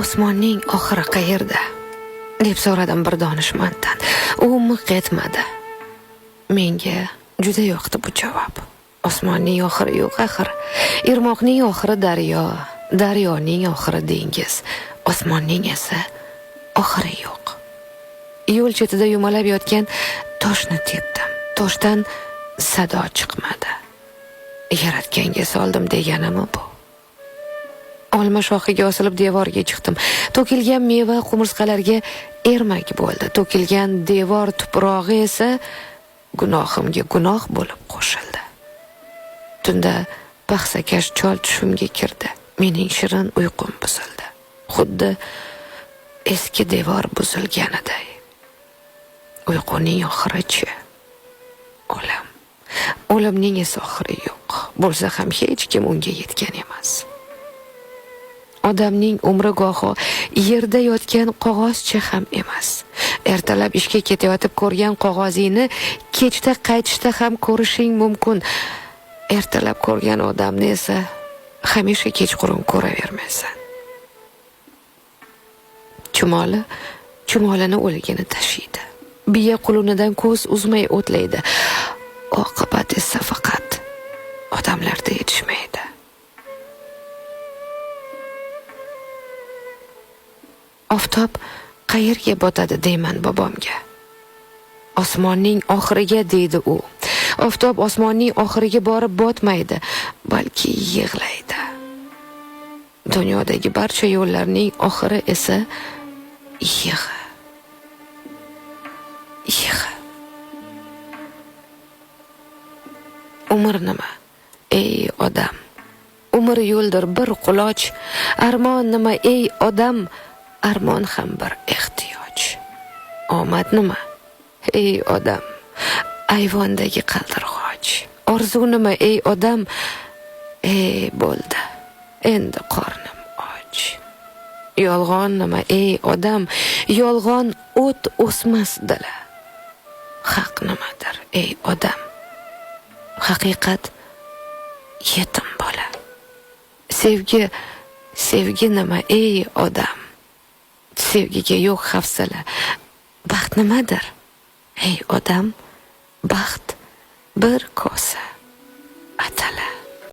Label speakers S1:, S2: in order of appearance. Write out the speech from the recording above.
S1: Osmonning oxiri qayerda? Deb so'radim bir donishmanddan. U miq etmadi. Menga juda yoqdi bu javob. Osmonning oxiri yo'q axir. Irmoqning oxiri daryo, daryoning oxiri dengiz, osmonning esa oxiri yo'q. Yo'l chetida yumalab yotgan toshni tepdim. Toshdan sado chiqmadi. Yaratganga soldim deganimi bu? Olma shoxiga osilib devorga chiqdim. To'kilgan meva qumursqalarga ermak bo'ldi. To'kilgan devor tuprog'i esa gunohimga gunoh bo'lib qo'shildi. Tunda paxsakash chol tushimga kirdi. Mening shirin uyqum buzildi. Xuddi eski devor buzilganiday. Uyquning oxirichi o'lim. O'limning esa oxiri yo'q. Bo'lsa ham hech kim unga yetgan emas. Odamning umri goho yerda yotgan qog'ozcha ham emas. Ertalab ishga ketayotib ko'rgan qog'ozingni kechda qaytishda ham ko'rishing mumkin. Ertalab ko'rgan odamni esa hamisha kechqurun ko'ravermaysan. Chumoli chumolini o'ligini tashiydi. Biya qulunidan ko'z uzmay o'tlaydi. Oqibat esa faqat odamlarda yetishmaydi. Oftob qayerga botadi deyman bobomga. Osmonning oxiriga deydi u. Oftob osmonning oxiriga borib botmaydi, balki yig'laydi. Dunyodagi barcha yo'llarning oxiri esa yig'i. Yig'i. Umr nima? Ey odam. Umr yo'ldir bir quloch. Armon nima ey odam? Armon ham bir ehtiyoj. Omad nima? Ey odam. Ayvondagi qaldirg'och. Orzu nima ey odam? Ey bo'ldi. Endi qornim och. Yolg'on nima ey odam? Yolg'on o't o'smas dala. Haq nimadir ey odam? Haqiqat yetim bola. Sevgi, sevgi nima ey odam? Sevgiga yo'q hafsala. Baxt nimadir? Ey odam, baxt bir kosa.